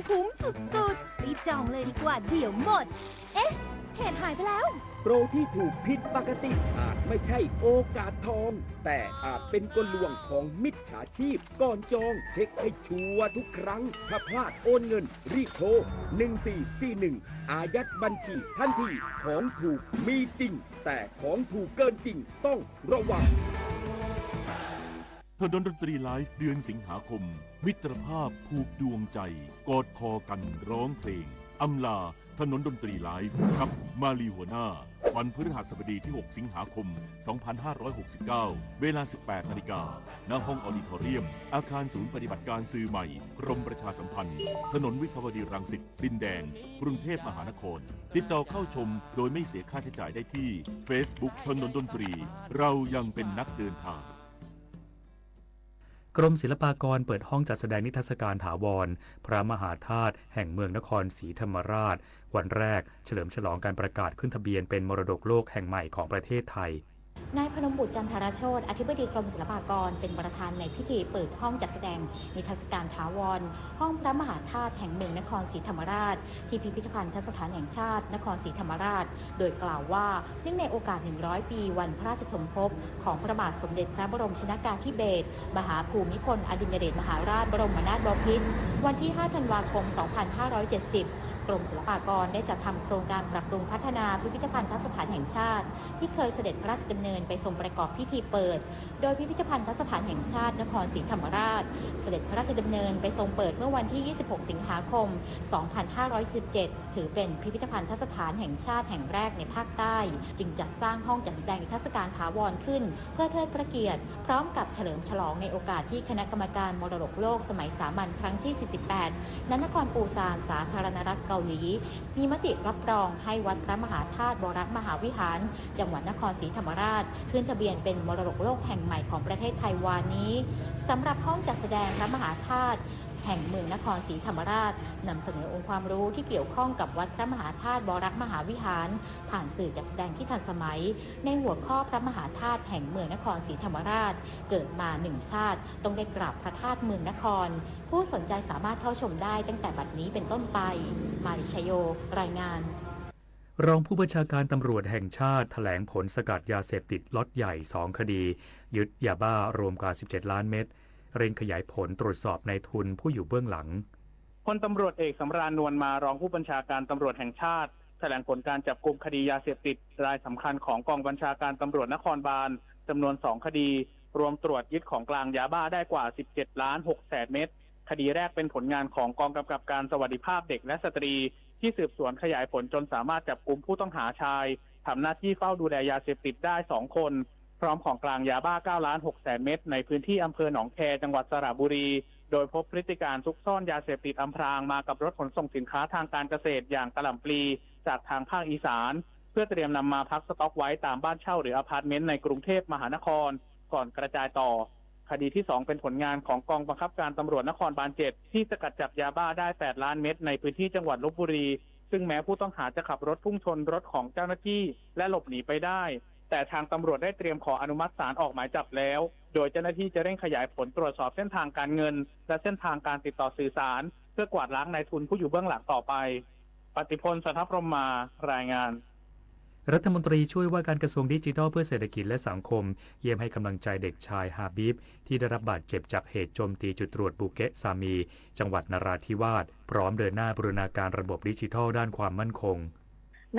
คุ้มสุดๆ รีบจองเลยดีกว่า เดี๋ยวหมด เอ๊ะ เพจหายไปแล้ว โปรที่ถูกผิดปกติอาจไม่ใช่โอกาสทอง แต่อาจเป็นกลลวงของมิจฉาชีพ ก่อนจองเช็คให้ชัวร์ทุกครั้ง ถ้าพลาดโอนเงินรีบโทร หนึ่งสี่สี่หนึ่ง อายัดบัญชีทันที ของถูกมีจริง แต่ของถูกเกินจริงต้องระวัง ถนนดนตรีไลฟ์เดือนสิงหาคม มิตรภาพผูกดวงใจ กอดคอกันร้องเพลง อำลาถนนดนตรีไลฟ์ กับมาลีหัวหน้า วันพฤหัสบดีที่ หก สิงหาคม สองพันห้าร้อยหกสิบเก้า เวลา สิบแปด นาฬิกา ณ ห้องออดิทอเรียม อาคารศูนย์ปฏิบัติการสื่อใหม่ กรมประชาสัมพันธ์ ถนนวิภาวดีรังสิต ดินแดง กรุงเทพมหานคร ติดต่อเข้าชมโดยไม่เสียค่าใช้จ่ายได้ที่ Facebook ถนนดนตรี เรายังเป็นนักเดินทาง กรมศิลปากรเปิดห้องจัดแสดงนิทรรศการถาวร พระมหาธาตุแห่งเมืองนครศรีธรรมราช วันแรกเฉลิมฉลองการประกาศขึ้นทะเบียนเป็นมรดกโลกแห่งใหม่ของประเทศไทย นายพนมบุตร จันทรโชติ อธิบดีกรมศิลปากร เป็นประธานในพิธีเปิดห้องจัดแสดงนิทรรศการถาวร ห้องพระมหาธาตุแห่งเมืองนครศรีธรรมราช ที่พิพิธภัณฑสถานแห่งชาตินครศรีธรรมราช โดยกล่าวว่า เนื่องในโอกาส หนึ่งร้อย ปีวันพระราชสมภพ ของพระบาทสมเด็จพระบรมชนกาธิเบศร มหาภูมิพลอดุลยเดชมหาราชบรมนาถบพิตร วันที่ ห้า ธันวาคม สองพันห้าร้อยเจ็ดสิบ กรมศิลปากรได้จัดทำโครงการปรับปรุงพัฒนาพิพิธภัณฑสถานแห่งชาติ ที่เคยเสด็จพระราชดำเนินไปทรงประกอบพิธีเปิด โดยพิพิธภัณฑสถานแห่งชาตินครศรีธรรมราช เสด็จพระราชดำเนินไปทรงเปิดเมื่อวันที่ ยี่สิบหก สิงหาคม สองพันห้าร้อยสิบเจ็ด ถือเป็นพิพิธภัณฑสถานแห่งชาติแห่งแรกในภาคใต้ จึงจัดสร้างห้องจัดแสดงนิทรรศการถาวรขึ้น เพื่อเทิดพระเกียรติ พร้อมกับเฉลิมฉลองในโอกาสที่คณะกรรมการมรดกโลกสมัยสามัญครั้งที่ สี่สิบแปด ณ นครปูซาน สาธารณรัฐเกาหลี มีมติรับรองให้วัดพระมหาธาตุวรมหาวิหาร จังหวัดนครศรีธรรมราช ขึ้นทะเบียนเป็นมรดกโลกแห่งใหม่ของประเทศไทยวานี้ สำหรับห้องจัดแสดงพระมหาธาตุแห่งเมืองนครศรีธรรมราช นำเสนอองค์ความรู้ที่เกี่ยวข้องกับวัดพระมหาธาตุวรมหาวิหาร ผ่านสื่อจัดแสดงที่ทันสมัย ในหัวข้อพระมหาธาตุแห่งเมืองนครศรีธรรมราช เกิดมาหนึ่งชาติต้องได้กราบพระธาตุเมืองนคร ผู้สนใจสามารถเข้าชมได้ตั้งแต่บัดนี้เป็นต้นไป มาริชโย รายงาน รองผู้บัญชาการตำรวจแห่งชาติแถลงผลสกัดยาเสพติดล็อตใหญ่ สอง คดี ยึดยาบ้ารวมกว่า สิบเจ็ด ล้านเม็ด เร่งขยายผลตรวจสอบนายทุนผู้อยู่เบื้องหลัง พลตำรวจเอก สำราญ นวลมา รองผู้บัญชาการตำรวจแห่งชาติ แถลงผลการจับกุมคดียาเสพติดรายสำคัญของกองบัญชาการตำรวจนครบาล จำนวน สอง คดี รวมตรวจยึดของกลางยาบ้าได้กว่า สิบเจ็ด ล้าน หก แสนเม็ด คดีแรกเป็นผลงานของกองกำกับการสวัสดิภาพเด็กและสตรี ที่สืบสวนขยายผลจนสามารถจับกุมผู้ต้องหาชายทำหน้าที่เฝ้าดูแลยาเสพติดได้ สอง คน พร้อมของกลางยาบ้า เก้า ล้าน หก แสนเม็ด ในพื้นที่อำเภอหนองแค จังหวัดสระบุรี โดยพบพฤติการซุกซ่อนยาเสพติดอำพรางมากับรถขนส่งสินค้าทางการเกษตรอย่างกะหล่ำปลี จากทางภาคอีสาน เพื่อเตรียมนำมาพักสต็อกไว้ตามบ้านเช่าหรืออพาร์ตเมนต์ในกรุงเทพมหานคร ก่อนกระจายต่อ คดีที่ สอง เป็นผลงานของกองบังคับการตำรวจนครบาล เจ็ด ที่สกัดจับยาบ้าได้ แปด ล้านเม็ด ในพื้นที่จังหวัดลพบุรี ซึ่งแม้ผู้ต้องหาจะขับรถพุ่งชนรถของเจ้าหน้าที่ และหลบหนีไปได้ แต่ทางตำรวจได้เตรียมขออนุมัติศาลออกหมายจับแล้ว โดยเจ้าหน้าที่จะเร่งขยายผลตรวจสอบเส้นทางการเงิน และเส้นทางการติดต่อสื่อสาร เพื่อกวาดล้างนายทุนผู้อยู่เบื้องหลังต่อไป ปฏิพล สันทพรหมมา รายงาน รัฐมนตรีช่วยว่าการกระทรวงดิจิทัลเพื่อเศรษฐกิจและสังคม เยี่ยมให้กำลังใจเด็กชายฮาบิบ ที่ได้รับบาดเจ็บจากเหตุโจมตีจุดตรวจบูเกะซามี จังหวัดนราธิวาส พร้อมเดินหน้าบูรณาการระบบดิจิทัลด้านความมั่นคง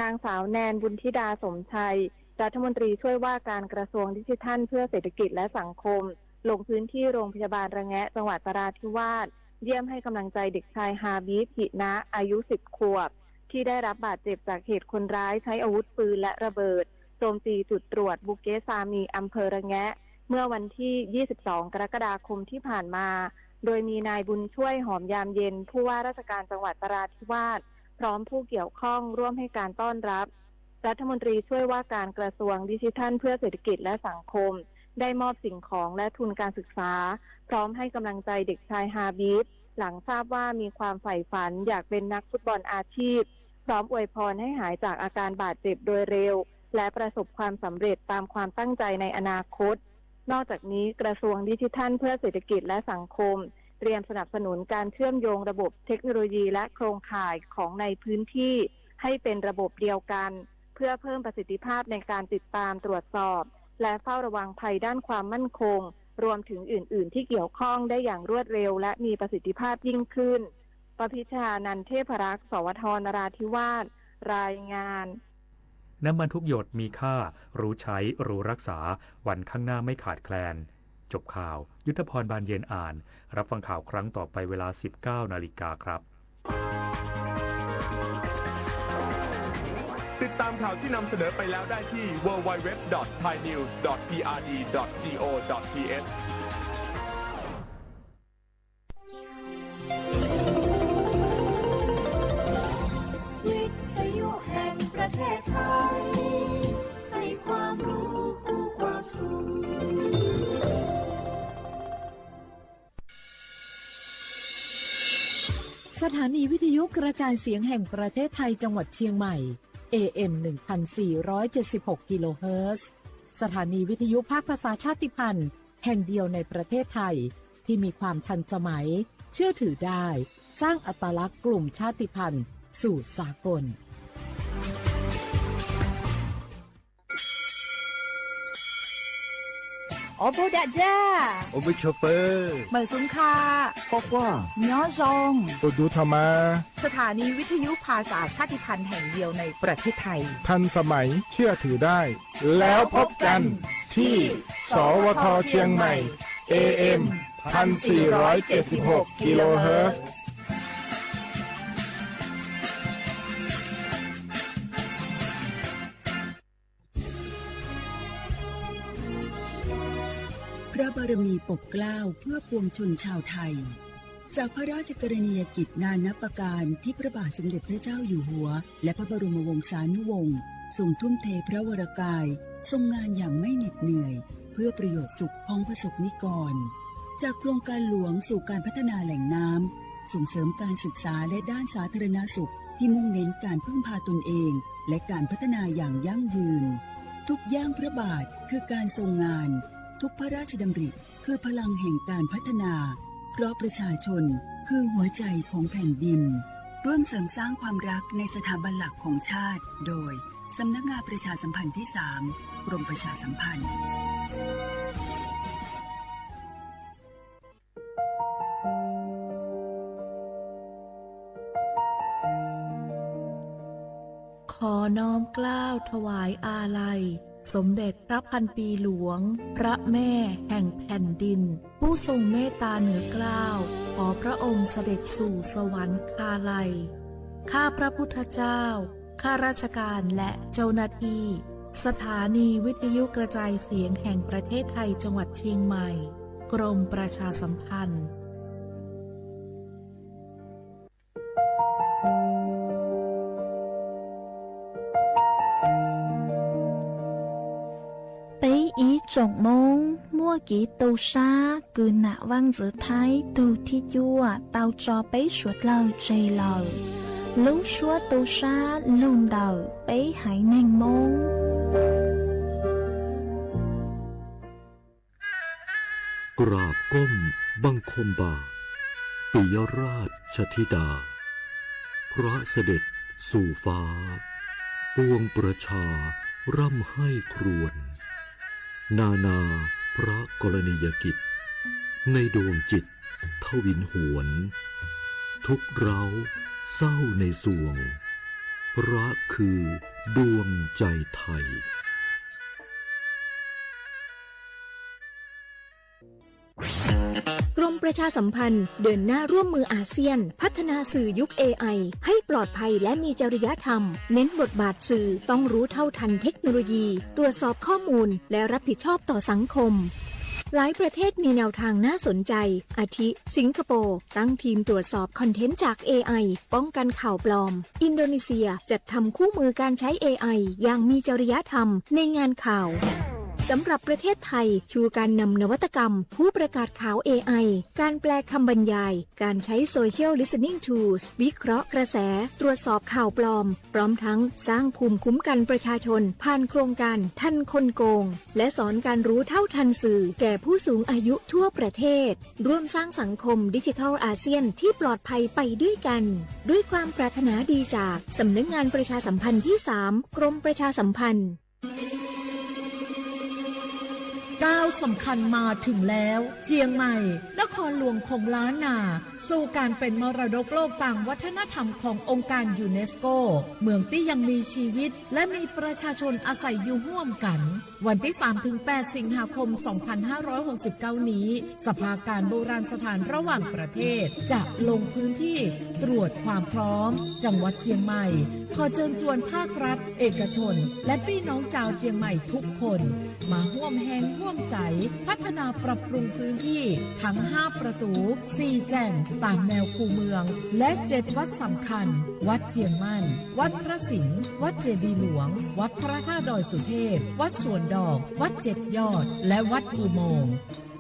นางสาวแนน บุญธิดา สมชัย รัฐมนตรีช่วยว่าการกระทรวงดิจิทัลเพื่อเศรษฐกิจและสังคม ลงพื้นที่โรงพยาบาลระแงะ จังหวัดนราธิวาส เยี่ยมให้กำลังใจเด็กชายฮาบิบ หินะ อายุ สิบ ขวบ ที่ได้รับบาดเจ็บจากเหตุคนร้ายใช้อาวุธปืนและระเบิด โจมตีจุดตรวจบูเกะซามี อำเภอระแงะ เมื่อวันที่ ยี่สิบสอง กรกฎาคมที่ผ่านมา โดยมีนายบุญช่วย หอมยามเย็น ผู้ว่าราชการจังหวัดนราธิวาส พร้อมผู้เกี่ยวข้องร่วมให้การต้อนรับ รัฐมนตรีช่วยว่าการกระทรวงดิจิทัลเพื่อเศรษฐกิจและสังคม ได้มอบสิ่งของและทุนการศึกษา พร้อมให้กำลังใจเด็กชายฮาบิบ หลังทราบว่ามีความใฝ่ฝันอยากเป็นนักฟุตบอลอาชีพ พร้อมอวยพรให้หายจากอาการบาดเจ็บโดยเร็ว และประสบความสำเร็จตามความตั้งใจในอนาคต นอกจากนี้กระทรวงดิจิทัลเพื่อเศรษฐกิจและสังคม เตรียมสนับสนุนการเชื่อมโยงระบบเทคโนโลยีและโครงข่ายของในพื้นที่ให้เป็นระบบเดียวกัน เพื่อเพิ่มประสิทธิภาพในการติดตามตรวจสอบ และเฝ้าระวังภัยด้านความมั่นคง รวมถึงอื่นๆที่เกี่ยวข้องได้อย่างรวดเร็วและมีประสิทธิภาพยิ่งขึ้น ปพิชานันเทพรักษ์ สวท นราธิวาส รายงาน น้ำมันทุกหยดมีค่า รู้ใช้ รู้รักษา วันข้างหน้าไม่ขาดแคลน จบข่าว ยุทธพร บานเย็นอ่าน รับฟังข่าวครั้งต่อไปเวลา สิบเก้านาฬิกาครับ ติดตามข่าวที่นำเสนอไปแล้วได้ที่ ดับเบิลยู ดับเบิลยู ดับเบิลยู ดับเบิลยู ดอท ไทยนิวส์ ดอท พีอาร์ ดี ดอท จี โอ ดอท ที เอช วิทยุแห่งประเทศไทย ให้ความรู้คู่ความสุข สถานีวิทยุกระจายเสียงแห่งประเทศไทยจังหวัดเชียงใหม่ เอ เอ็ม หนึ่งพันสี่ร้อยเจ็ดสิบหก กิโลเฮิรตซ์ สถานีวิทยุภาคภาษาชาติพันธุ์แห่งเดียวในประเทศไทย ที่มีความทันสมัย เชื่อถือได้ สร้างอัตลักษณ์กลุ่มชาติพันธุ์สู่สากล Ua pug dam ja, ua pug chua pw, mawm xub kha, quaj quaj, nyob zoo, ua du tho ma. สถานีวิทยุภาษาชาติพันธุ์แห่งเดียวในประเทศไทย ทันสมัย เชื่อถือได้ แล้วพบกันที่ สวท เชียงใหม่ เอ เอ็ม พันสี่ร้อยเจ็ดสิบหก กิโลเฮิรตซ์ พระบารมีปกเกล้าเพื่อปวงชนชาวไทย จากพระราชกรณียกิจนานับประการที่พระบาทสมเด็จพระเจ้าอยู่หัว และพระบรมวงศานุวงศ์ทรงทุ่มเทพระวรกาย ทรงงานอย่างไม่เหน็ดเหนื่อย เพื่อประโยชน์สุขของประสบนิกร จากโครงการหลวงสู่การพัฒนาแหล่งน้ำ ส่งเสริมการศึกษาและด้านสาธารณสุขที่มุ่งเน้นการพึ่งพาตนเอง และการพัฒนาอย่างยั่งยืน ทุกย่างพระบาทคือการทรงงาน ทุกพระราชดำริคือพลังแห่งการพัฒนา เพราะประชาชนคือหัวใจของแผ่นดิน ร่วมเสริมสร้างความรักในสถาบันหลักของชาติ โดย สำนักงานประชาสัมพันธ์ที่สาม กรมประชาสัมพันธ์ ขอน้อมเกล้าถวายอาลัย สมเด็จพระพันปีหลวง พระแม่แห่งแผ่นดิน ผู้ทรงเมตตาเหนือเกล้า ขอพระองค์เสด็จสู่สวรรคาลัย ข้าพระพุทธเจ้า ข้าราชการและเจ้าหน้าที่ สถานีวิทยุกระจายเสียงแห่งประเทศไทยจังหวัดเชียงใหม่ กรมประชาสัมพันธ์ Peb ib tsoom Hmoob muaj kev tu sab kws nam Vaaj Ntxwv Thaib tug thib cuaj tau tso peb suav dlawg tseg lawm. Lub suab tu sab lug ntawm peb haiv neeg Moob. กราบก้มบังคมบาท ปิยราชธิดา พระเสด็จสู่ฟ้า ปวงประชาร่ำไห้ครวญ นานาพระกรณียกิจ ในดวงจิตทวินหวน ทุกข์ร้าวเศร้าในสวง พระคือดวงใจไทย กรมประชาสัมพันธ์เดินหน้าร่วมมืออาเซียน พัฒนาสื่อยุค เอไอ ให้ปลอดภัยและมีจริยธรรม เน้นบทบาทสื่อต้องรู้เท่าทันเทคโนโลยี ตรวจสอบข้อมูล และรับผิดชอบต่อสังคม หลายประเทศมีแนวทางน่าสนใจ อาทิ สิงคโปร์ ตั้งทีมตรวจสอบคอนเทนต์จาก เอไอ ป้องกันข่าวปลอม อินโดนีเซียจัดทำคู่มือการใช้ เอไอ อย่างมีจริยธรรมในงานข่าว สำหรับประเทศไทย ชูการนำนวัตกรรม ผู้ประกาศข่าว เอไอ การแปลคำบรรยาย การใช้ Social Listening Tools วิเคราะห์กระแส ตรวจสอบข่าวปลอม พร้อมทั้งสร้างภูมิคุ้มกันประชาชน ผ่านโครงการทันคนโกง และสอนการรู้เท่าทันสื่อแก่ผู้สูงอายุทั่วประเทศ ร่วมสร้างสังคมดิจิทัลอาเซียนที่ปลอดภัยไปด้วยกัน ด้วยความปรารถนาดีจากสำนักงานประชาสัมพันธ์ที่สาม กรมประชาสัมพันธ์ ก้าวสำคัญมาถึงแล้ว เจียงใหม่ นครหลวงของล้านนา สู่การเป็นมรดกโลกทางวัฒนธรรมขององค์การยูเนสโก เมืองที่ยังมีชีวิต และมีประชาชนอาศัยอยู่ร่วมกัน วันที่สามถึงแปดสิงหาคมสองพันห้าร้อยหกสิบเก้านี้ สภาการโบราณสถานระหว่างประเทศ จะลงพื้นที่ตรวจความพร้อม จังหวัดเจียงใหม่ ขอเชิญชวนภาครัฐ เอกชน และพี่น้องชาวเจียงใหม่ทุกคน มาร่วมแฮงร่วมใจ พัฒนาปรับปรุงพื้นที่ทั้งห้าประตู สี่แจ่ง ตามแนวคูเมือง และเจ็ดวัดสำคัญ วัดเจียงมั่น วัดพระสิงห์ วัดเจดีย์หลวง วัดพระธาตุดอยสุเทพ วัดสวนดอก วัดเจ็ดยอด และวัดอุโมงค์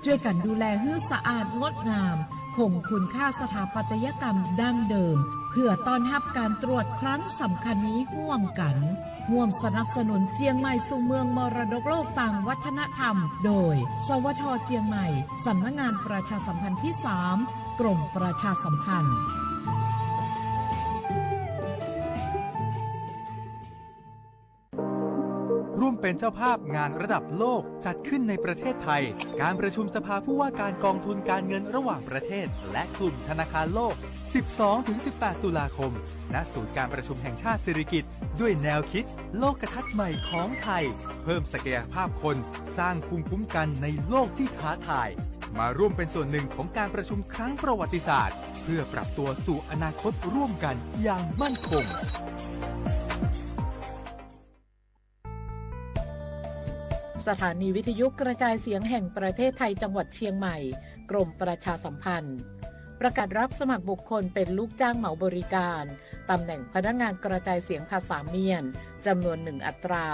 ช่วยกันดูแลให้สะอาดงดงาม คงคุณค่าสถาปัตยกรรมดั้งเดิม เพื่อต้อนรับการตรวจครั้งสำคัญนี้ร่วมกัน ร่วมสนับสนุนเจียงใหม่สู่เมืองมรดกโลกทางวัฒนธรรม โดย สวท เจียงใหม่ สำนักงานประชาสัมพันธ์ที่สาม กรมประชาสัมพันธ์ ร่วมเป็นเจ้าภาพงานระดับโลกจัดขึ้ณในประเทศไทย การประชุมสภาผู้ว่าการกองทุนการเงินระหว่างประเทศ และกลุ่มธนาคารโลก สิบสองถึงสิบแปด ตุลาคม ณ ศูนย์การประชุมแห่งชาติสิริกิติ์ ด้วยแนวคิด โลกทัศน์ใหม่ของไทย เพิ่มศักยภาพคน สร้างภูมิคุ้มกันในโลกที่ท้าทาย มาร่วมเป็นส่วนหนึ่งของการประชุมครั้งประวัติศาสตร์ เพื่อปรับตัวสู่อนาคตร่วมกันอย่างมั่นคง สถานีวิทยุกระจายเสียงแห่งประเทศไทยจังหวัดเชียงใหม่ กรมประชาสัมพันธ์ ประกาศรับสมัครบุคคลเป็นลูกจ้างเหมาบริการ ตำแหน่งพนักงานกระจายเสียงภาษาเมียน จำนวนหนึ่งอัตรา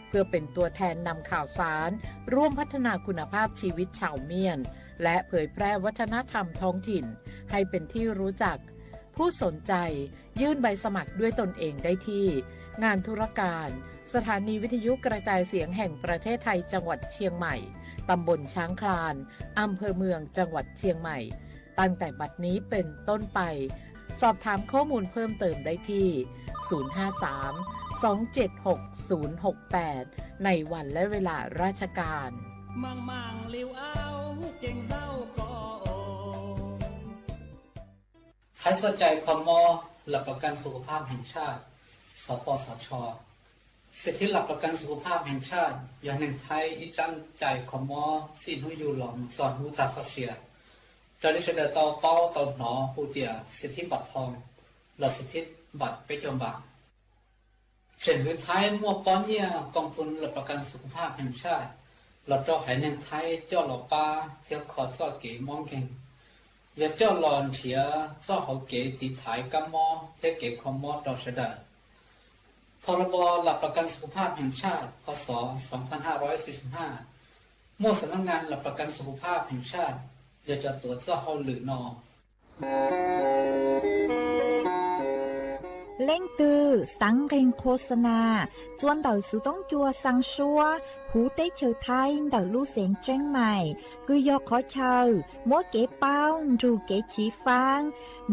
เพื่อเป็นตัวแทนนำข่าวสาร ร่วมพัฒนาคุณภาพชีวิตชาวเมียน และเผยแพร่วัฒนธรรมท้องถิ่น ให้เป็นที่รู้จัก ผู้สนใจ ยื่นใบสมัครด้วยตนเองได้ที่ งานธุรการ สถานีวิทยุกระจายเสียงแห่งประเทศไทยจังหวัดเชียงใหม่ ตำบลช้างคลาน อำเภอเมืองจังหวัดเชียงใหม่ ตั้งแต่บัดนี้เป็นต้นไป สอบถามข้อมูลเพิ่มเติมได้ที่ ศูนย์ห้าสาม สองเจ็ดหก ศูนย์หกแปด ในวันและเวลาราชการ Hais txog cai kho mob หลักประกันสุขภาพแห่งชาติ สปสช. สิทธิหลักประกันสุขภาพแห่งชาติ yog neeg Thaib ib tsab cai kho mob txij hnub yug los mus txog hnub tag txoj sia. Raws li sawv daws tau paub tau hnov hu tias สิทธิบัตรทอง los สิทธิบัตร peb caug npam. Tseem hwv Thaib muaj pob nyiaj กองทุนหลักประกันสุขภาพแห่งชาติ los rau haiv neeg Thaib coj los pab thiab kho txoj kev mob nkeeg, yog coj los nrhiav txoj hauv kev tiv thaiv kab mob thiab kev kho mob rau sawv daws. พรบ หลักประกันสุขภาพแห่งชาติ พ.ศ. สองพันห้าร้อยสี่สิบห้า muaj สำนักงานหลักประกันสุขภาพแห่งชาติ yog cov tuav txoj hauj lwm no. Leej twg xaav nqeeg qhua xa nas txua ntawm xuv toob cua xaa suab huv teb chaws Thaib ntawm lub xeev Tseeb Mais, kws yog qhov chaw muab kev paub nrug kev chiv faab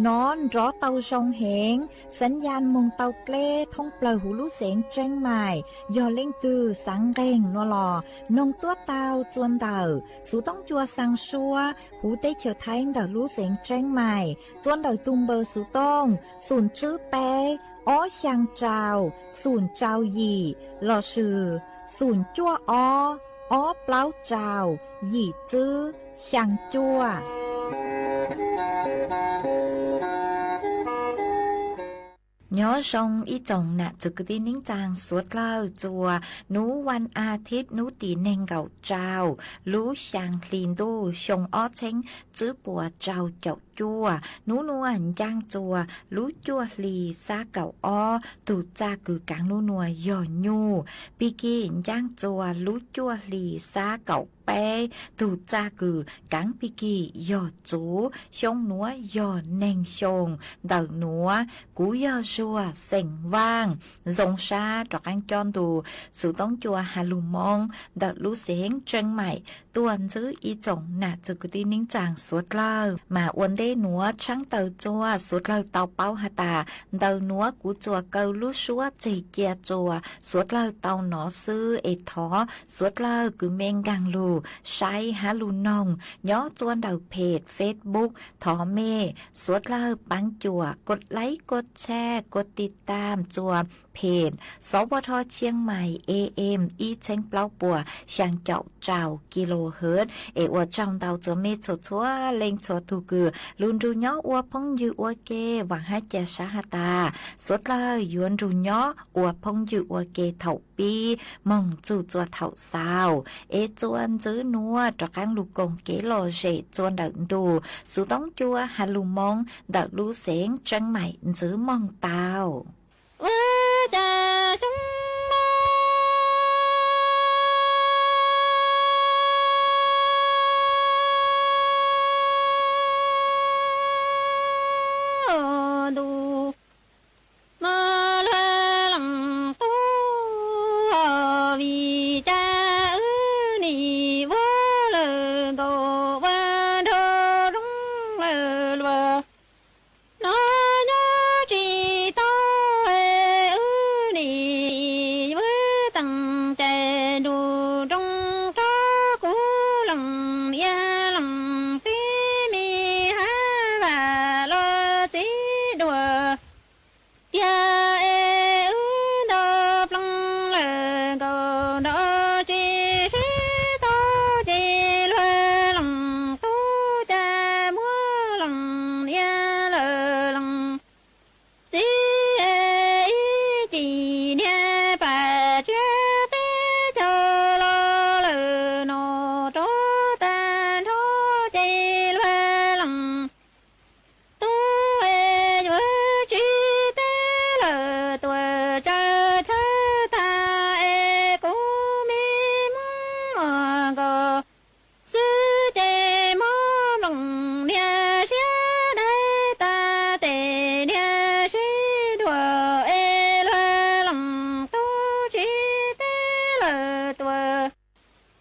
nov nrov tau zoo heev, xav yas moog tau dleb thoob plawg huv lub xeev Tseeb Mais. Yog leej twg xaav nqeeg no los noog tuab taug txua ntawm xuv toob cua xaa suab huv teb chaws Thaib ntawm lub xeev Tseeb Mais, txua ntawm tug npawb xuv tooj xoom tswb peb, ob xyaa rau, xoom rau yim, lossis xoom cuaj ob, ob plaub rau, yim tswb, xyaa cuaj. Nyob zoo ib tsoom nam txiv kwv tij neej tsaa suav dlawg txua nub vas as thiv nub tim neeg nkaum rau lub xyaa hli ntuj xyoo ob txheeb tswb puas rau caum cuaj, nub nuav ncaaj txuas lub cuaj hli xab kaum ob, tug txaj kws kaav nub nuav yog nyuj. Pig kig ncaaj txuas lub cuaj hli xab kaum peb, tug txaj kws kaav pig kig yog txuv, xyoo nuav yog neeg xyoo. Ntawm nuav kuv yog Zuag xeem Vaaj, zoo sab rov qaab cob ntu xuv toob cua has lug Moob ntawm lub xeev Tseeb Maim tuaj ntsib ib tsoom nam txiv kwv tij neej tsaa suav dlawg. Mas ua ntej nuav tshaab taw txuas suav dlawg tau paub has tas, ntawm nuav kuv txuas kaw lub suab txeg cia txuas suav dlawg tau nov xwb es thov suav dlawg kws mej nkaag lug saib has lug noog nyob txuas ntawm peg Facebook, thov mej suav dlawg paab cuam kua laib kua tshaj kua tiv tam txuas peg Xov Vaj Thoj Tshiab Mais A M ib txheeb plaub puas xyaa caum rau kilohertz. Es ua tsaug ntau txuas mej txhua txhua leej txhua tug kws lug nrug nyob ua phooj ywg ua ke. Vaam hab ca sab has tas, suav dlawg yuav nrug nyob ua phooj ywg ua ke thaum pib moog txug txuas thaum xaus, es txuas ntxiv nuav rov qaab lug koom kev lom zem txuas ntawm ntu xuv toob cua has lug Moob ntawm lub xeev Tseeb Maim ntxiv moog tau. Ua cas xyoo no ntuj mas luag leej tub, vim cas wb nim ua lawm nkaus ua nraug zoo lawm luag no nyob tsis tau, wb nim yuav teem cai nrug nroo rau kuv leej niam leej txiv, me hab vam los txiv duas tiag es wb nto ploog lawm nkaus nrov tsis sib tau, ces luag leej tub cas muab leej niam lawm leej txiv ib cim niag pam tsiab peb caug los lawm no rov tag nrho, ces luag leej tub es yuav tsis teb lawm tuam tsaws chaw tag, es kuv me muab nkaus xwb ces mob mloog niag siab dawb tag tes niag sib duam, es luag leej tub tsis teb lawm tuam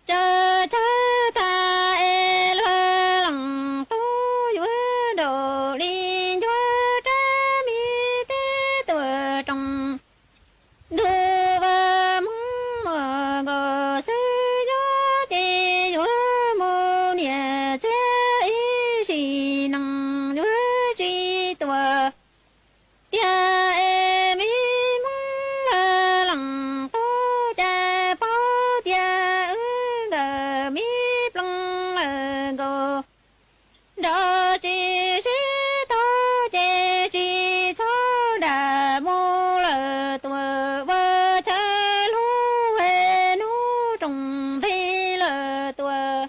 tsaws chaw tag, es luag leej tub yuav nraum li ncuav rab me teb tuam rooj ntug ua mob muag nkaus xwb, yuav ces yuav mus niam txiv ib sim neej yuav tsis tuam tiag, es me muab luag leej tub cas paub tias wb nkawd me ploog lawm nkaus nrov tsis sib tau, ces tsis txhob nram mus lawm tuam ua chaw hlub, es hnub rooj nplig lawm tuam.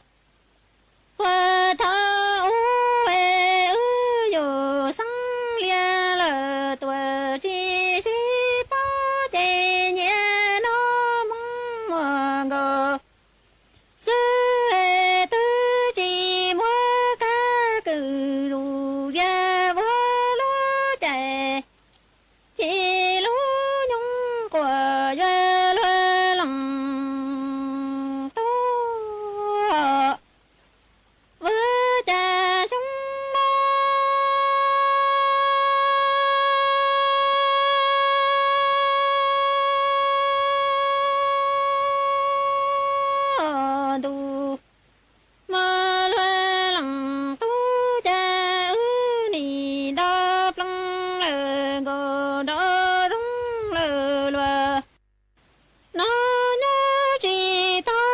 Puag thaum ub es wb yug xeeb lias lawm tuam tsis sib paub, ces niaj hnub mob muag nkaus xwb, es twb tsis muab kab kws lug yag ua lub cai, ces lub nyoog quas yuav luag leej tub ua cas xyoo no ntuj mas luag leej tub cas wb nim nto ploog lawm nkaus nrov zoo lawm luag no nyob tsis tau,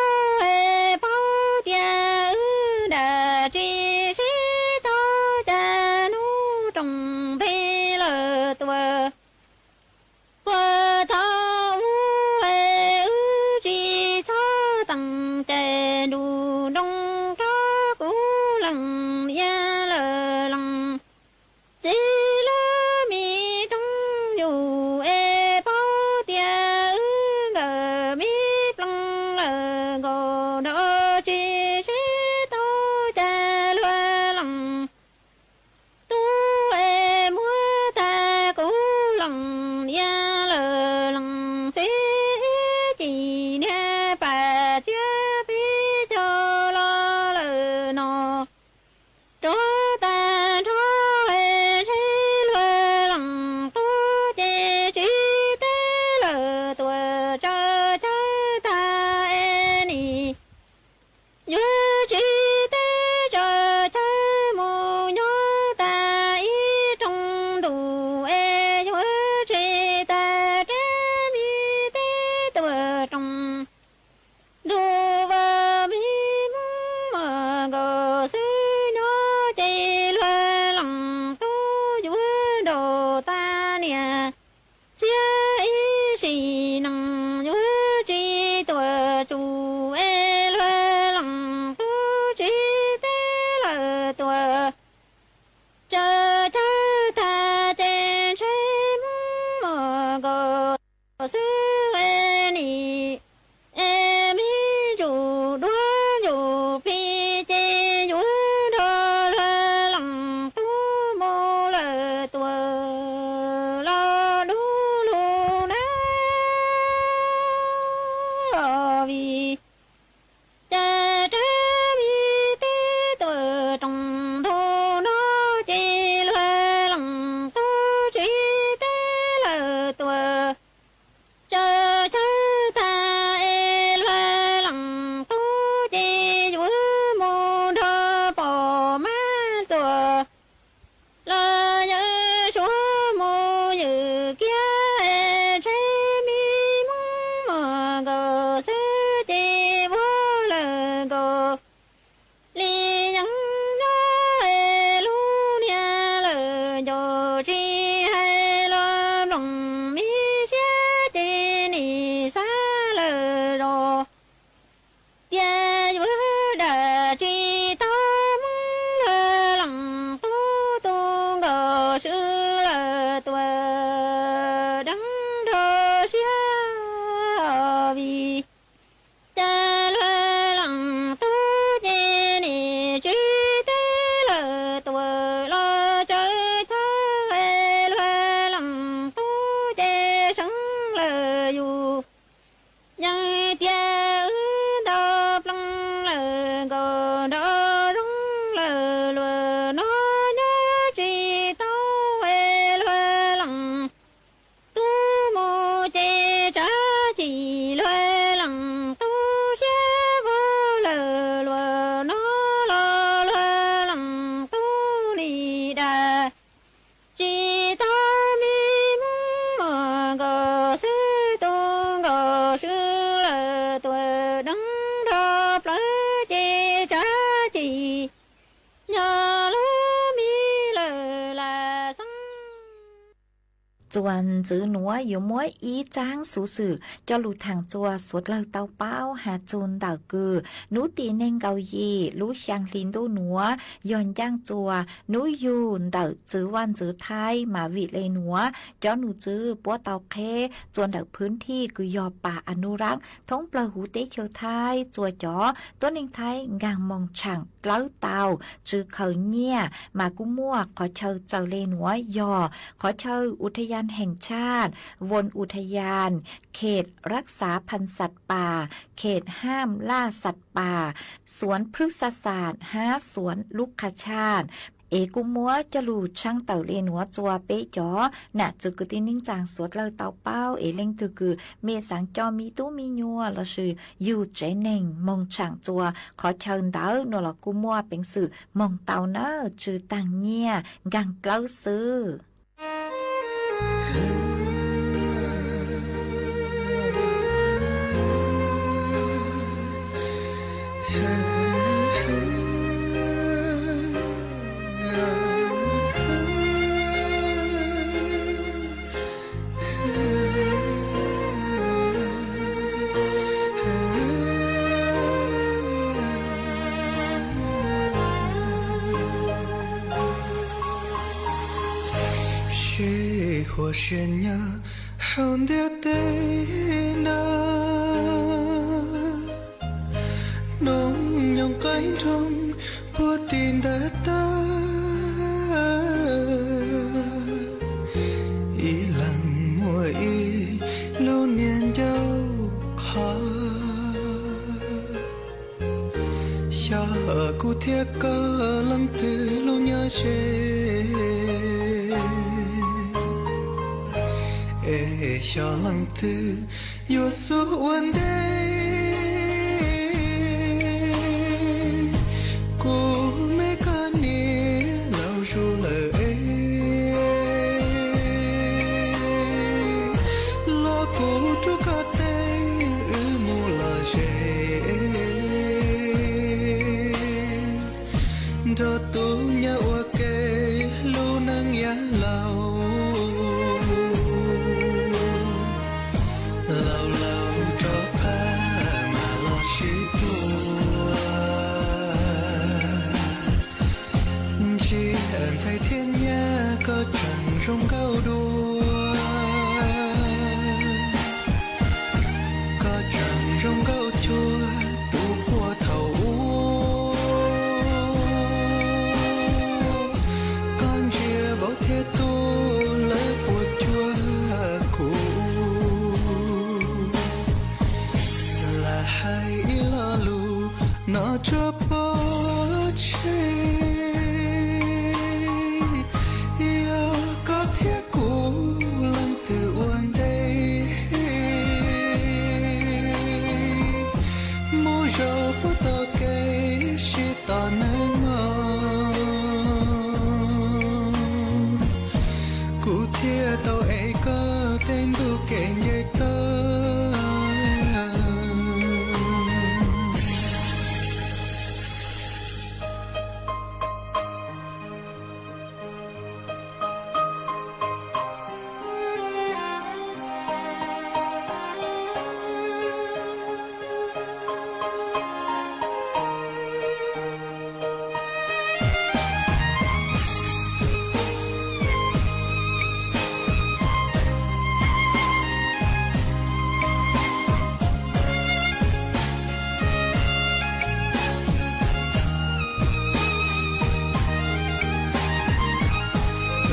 es paub tias wb nram tsis sib tau, cas hnub rooj nplig lawm tuam. Puag thaum ub es wb tsis txhob teem cai nrug nroo rau kuv leej niam lawm leej tsis nees yuav tsis tuam tsum es luag leej tub tsis teb lawm tuam. Tsaws chaw tag ces ntshe Hmoob muaj nkaus xwb es nim es me ntsuj duab ntsuj plig ces yuav nrog luag leej tub mus lawm tuam los dub lug na. Vim cas rab vij teb tuam rooj ntug no ces luag leej tub tsis teb lawm tuam. Tsaws chaw tag es luag leej tub ces yuav mus nrog pog mab tuam. Los yawm suav mus ywm kiag es ntshe me Hmoob muaj nkaus xwb ces ua lawm nkaus li yeeb nyob es lub niag lawm ncaus tsis hais los mloog me siab ces nim xav lawm zos tias yuav dam tsis tau Hmoob luag leej tub tu nkaus swb lawm tuam deev nrog siab vim cas luag leej tub ces nim tsis teb lawm tuam los tsaws chaw es luag leej tub ces seev lawm yus. Yeej tias wb nto plees lawm nkaus nto zoo lawm luag no nyob tsis tau es luag leej tub mus ces tsam cim luag leej tub siab vog lawm luag no los luag leej tub li dag. Tsis tau me Hmoob muaj nkaus xwb tu nkaus swb lawm tuam deev nrog plawv ces tsam cim nyob lub me lawm lam xeeb. Txuas ntxiv nuav yuav muab ib txaab xuv xwm coj lug thaam txuas suav dlawg tau paub has txug ntawm kws nub tim neeg nkaum yim lub xyaa hli ntuj nuav yog ncaaj txuas nub yug ntawm txwv vaaj ntxwv Thaib mas vim le nuav cov nus txwv puab tau qheb txuas ntawm phwv thij kws yog pas a nu raab thoob plawg huv teb chaws Thaib txuas cov tuab neeg Thaib nkaag moog tshaam dlawb tau tsw khaws nyiaj mas kuj muaj qhov chaw txawm le nuav yog qhov chaw u tha yas heem tshaj, voos u tha yas, khem rab xav phan xas pas, khem haaj laj xas pas, xuav plwg xas xas hab xuav lub qha tshaj. Es kuj muab coj lug tshaaj tawm le nuav txuas peb cov nam txiv kwv tij neej tsaa suav dlawg tau paub es leej twg kws mej xaav coj me tub me nyuam lossis yug tsev neeg moog tshaam txuas qhov chaw ntawd nuav los kuj muaj peev xwm moog tau nawb, tsw taag nyiaj nkaag dlawb xwb. Sib huas siab nyob hauv ntiaj teb no, noob nyoog qaib nroog puag tim ntawd tag, ib leeg muaj ib lub niag ncauj qhov. Xyov kuv thiab koj leej twg lub nyob ze, es xyov leej twg yuav xub ua ntej. Kuv me koj niam laus zus lawm es, los kuv rub koj teeb wb mus lom zem, nrog tub nyab ua ke lub neej yav laus. Tsuas pov tseg, yog koj thiab kuv leej twg ua ntej, mus zaum puag tom kev sib tos nawb mog. Kuv thiaj tau ev koj tej ntuj kev nce toj.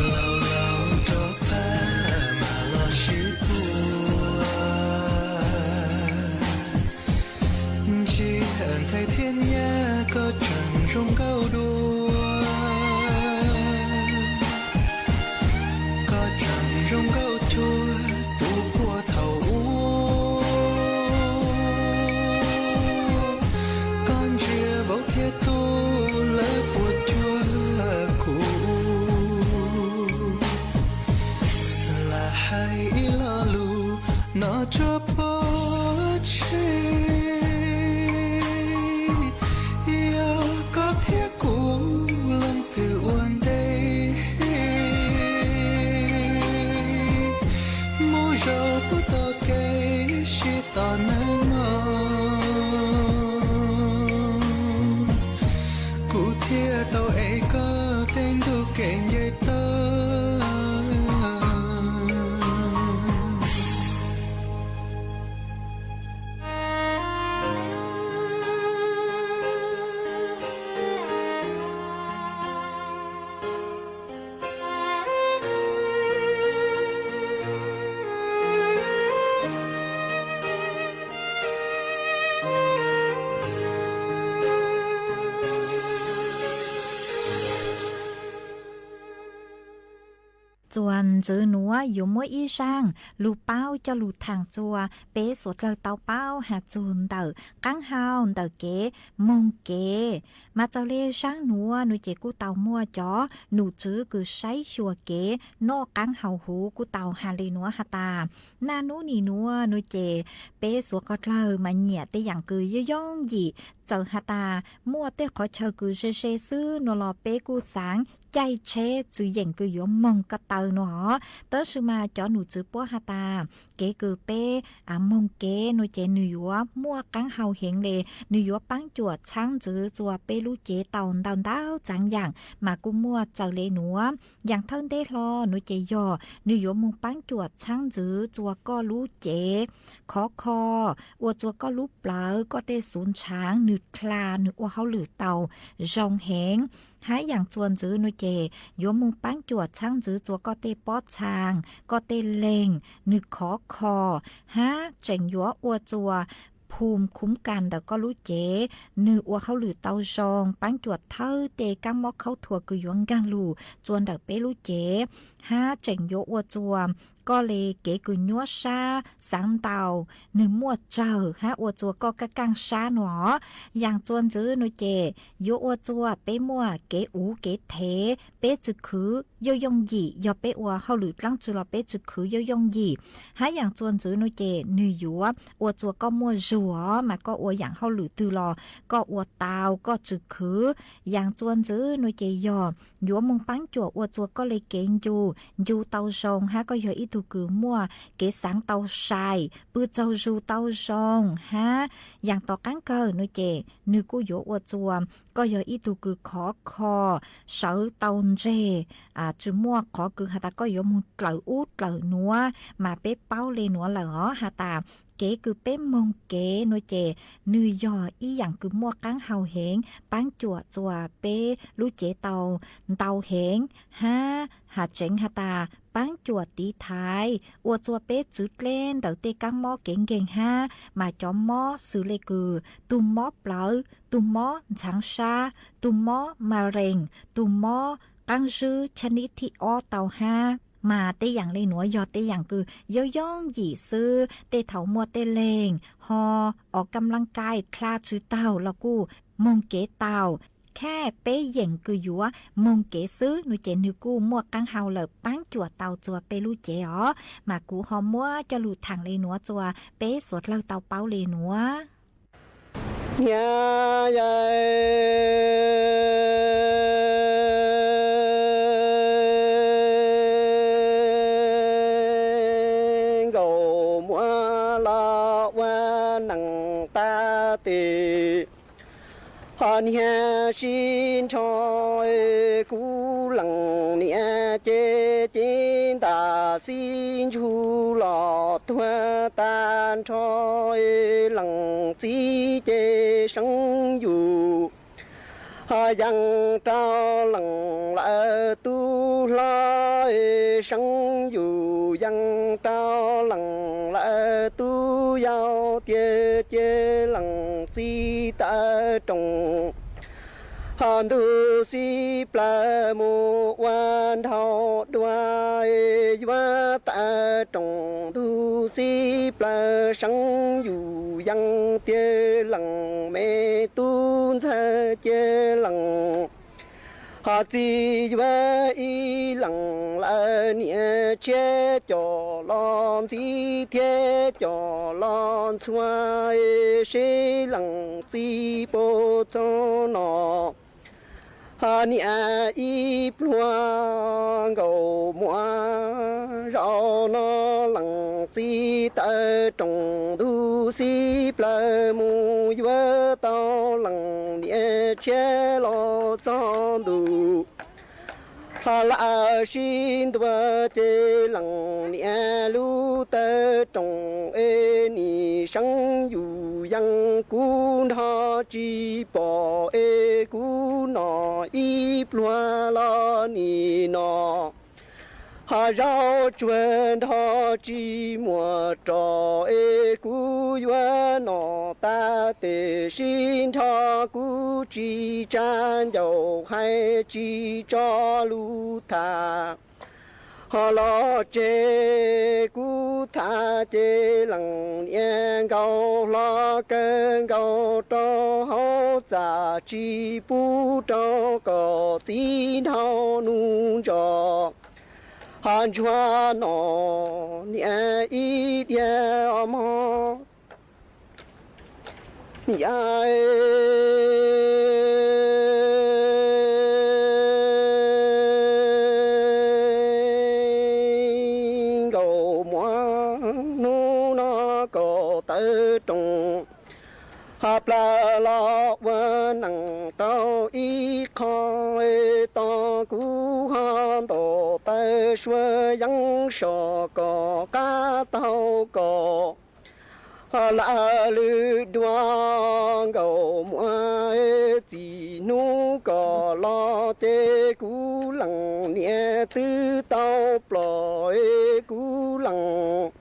Laus laus rov qab mam los sib puag, ntsia ntxhais thiab nyab koj tseem zoo nkauj dua, koj tseem zoo nkauj cuag tus puag thaum ub. Koj ntsia vauv thiab tub lawv puas cuag kuv? Lam hais ib lo lus no tsuas pov tseg, yog koj thiab kuv leej twg ua ntej, mus zaum puag tom kev sib tos nawb mog. Kuv thiaj tau ev koj tej ntuj kev nce toj. Txuas ntxiv nuav yuav muab ib zaaj lug paub coj lug thaam txug peb suav dlawg tau paub has txug ntawm qaab hau ntawm kev moog kev. Mas txawm le zaaj nuav nuav ces kuj tau muaj cov num tswv kws saib xyuas kev noj qaab hau huv kuj tau has le nuav has tas, naj nub nim nuav nuav ces peb suav dlawg mas nyiam tej yaam kws yooj yooj yim, txawm has tas muaj tej qhov chaw kws ze ze xwb nuav los peb kuj xaav caij tsheb txwv yeem kws yuav moog ko taw nuav os. Tab sis mas cov num tswv puab has tas, kev kws peb moog kev nuav ces nwg yuav muaj qaab hau heev le, nwg yuav paab cuam txhaab ntxwv txua peb lub cev tau ntau ntau txaav yaam, mas kuj muaj txawm le nuav. Yaam thawj ntej hlo nuav ces yog nwg yuav moog paab cuam txhaab ntxwv txua koj lub cev khov kho, ua txua koj lub plawv koj tej xuv ntshaav nwg dlha nwg ua hauj lwm tau zoo heev. Hab yaam txuas ntxwv nuav ces yuav moog paab cuam txhaab ntxwv txua koj tej pob txhaa, koj tej leeg nwg khov kho, hab tseem yuav ua txua phum khuv kas ntawm koj lub cev nwg ua hauj lwm tau zoo, paab cuam thawb tej kaab mob khaub thuas kws yuav nkaag lug txua ntawm peb lub cev, hab tseem yuav ua txua koj le kev kws nyuab sab xaav ntau nwg muaj tsawg hab ua txua koj kaaj kaaj sab nuav os. Yaam txuas ntxwv nuav ces yuav ua txua peb muaj kev uv kev thev, peb tsi khwv yooj yooj yim, yog peb ua hauj lwm dlaab tsi los peb tsi khwv yooj yooj yim. Hab yaam txuas ntxwv nuav ces nwg yuav ua txua koj muaj zug os, mas koj ua yaam hauj lwm twg los koj ua tau koj tsi khwv. Yaam txuas ntxwv nuav ces yog yuav moog paab cuam ua txua koj le kev ncu, ncu tau zoo hab koj yog ib tug kws muaj kev xaav tau sai, pw tsaug zug tau zoo hab yaam tom qaab kawg nuav ces nwg kuj yuav ua txua koj yog ib tug kws khov kho, sawv tau ntseg, tsi muaj qhov kws has tas koj yuav moog dlawm ub dlawm nuav, mas peb paub le nuav lawm os has tas kev kws peb moog kev nuav ces nwg yog ib yaam kws muaj qaab hau heev, paab cuam txua peb lub cev tau ntau heev hab has tseev has tas paab cuam tiv thaiv ua txua peb txwv dleb ntawm tej kaab mob kev nkeeg hab mas cov mob xws le kws tug mob plawv, tug mob ntxhaav sab, tug mob ma rees, tug mob qaab zwb chab nib thib ob tau hab. Mas tej yaam le nuav yog tej yaam kws yooj yooj yim xwb, tej thaus muaj tej leeg ho o kam laj kaim dlha tsi taug los kuj moog kev tau. Khaj peb yeem kws yuav moog kev xwb nua ces nwg kuj muaj qaab hau lawm, paab cuam tau txua peb lub cev os. Mas kuv ho muab coj lug thaam le nuav txua peb suav dlawg tau paub le nuav. Niam yawg nkaus muab los ua neej tag tes, ho niag sib nrho kuv leej niam ces cev ntam xib ntsug los tuag tag nrho. Leej txiv ces seeb yus ho yees rau leej lawv tub hlob, seeb yus yees rau leej lawv tub yau tiag ces leej txiv tawv roos ho ntug xib plawg mus ua nraug dua. Yuav tawv roos ntug xib plawg seeb yus yees tiag leej me tub ntxawg ces leej ho txiv yuav ib leej lawv niam tshiab coj los ntxiv thiab coj los ntxhua seb leej txiv puas txog no. Ho niam ib pluag nkaus muaj zaum no leej txiv tawv roos ntug xib plawg mus yuav tau leej niam tshiab los txog ntuj. Ho lawv sib ntua ces leej niam lub tawv roos es nim seeb yus yees kuv nrho tsis pom es kuv no ib pluag los nim no. Ho zaub tsuag nrho tsis muaj rov es kuv yuav no tag tes sib nrho kuv tsis tsa ncauj hais tsis tso lus tham. Ho los tseg kuv tham ces leej niam nkaus hlo kawg nkaus rau hauv txaj tsis pub rau kom txiv nraug nuj nrog. Ho ntsuag no niam ib diav mog. Niam nkaus muaj hnub no kom tawv roos ho plawg los ua neej rau ib qho, tos kuv ho ntaus taw suav yeeb so kom qab taug kom ho lawv lwm dua nkaus muaj txij hnub kom los ces kuv leej niam twb tau ploj kuv leej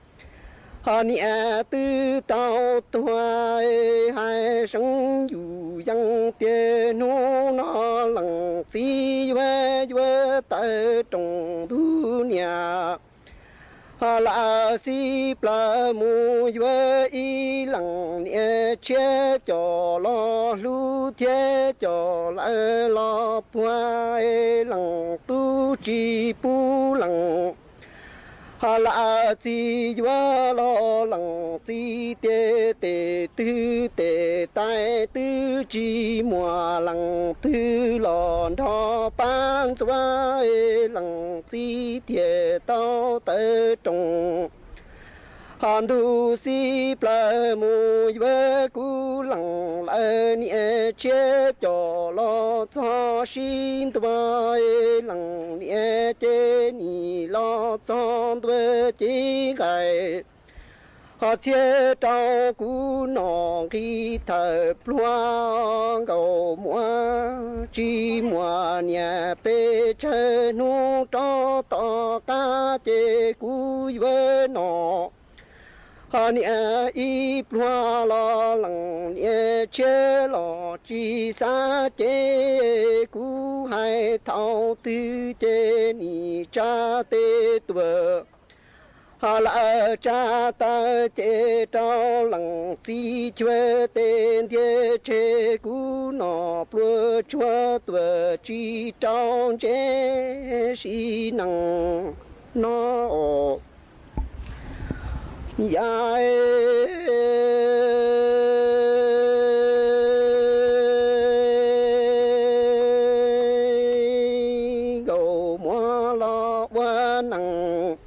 ho niam twb tau tuag. Hais seeb yus yees tiag hnub no leej txiv yuav yuav tawv roos ntug niam ho lawv xib plawg mus yuav ib leej niam tshiab coj los hlub thiab coj lawv los puag. Leej tub tsis pub leej ho lawv txiv yuav los leej txiv tiag tes twg tes tais twb tsis muaj leej twg los nrog pab ntxuav. Leej txiv tiag tau tawv roos ho ntug xib plawg mus yuav kuv leej lawv niam tshiab coj los txog sib ntua. Leej niam ces nim los txog ntua cev nqaij Ho txhiaj rau kuv nom nqi thawm pluag, Nkauj Muas tsis muaj niam pes tsawg hnub rov tom qab ces kuv yuav nom. Ho niam ib pluag los lees niam tshiab los tsis xav ces kuv hais thaum twg ces nim tsa tes tuam. Ho lawv tsa taw ces rau lees txiv cuag tes ntiag tseg kuv nom pluag tsuag tuam tsis rau ntsej si nees no. Yam Nkauj Muas los ua neeg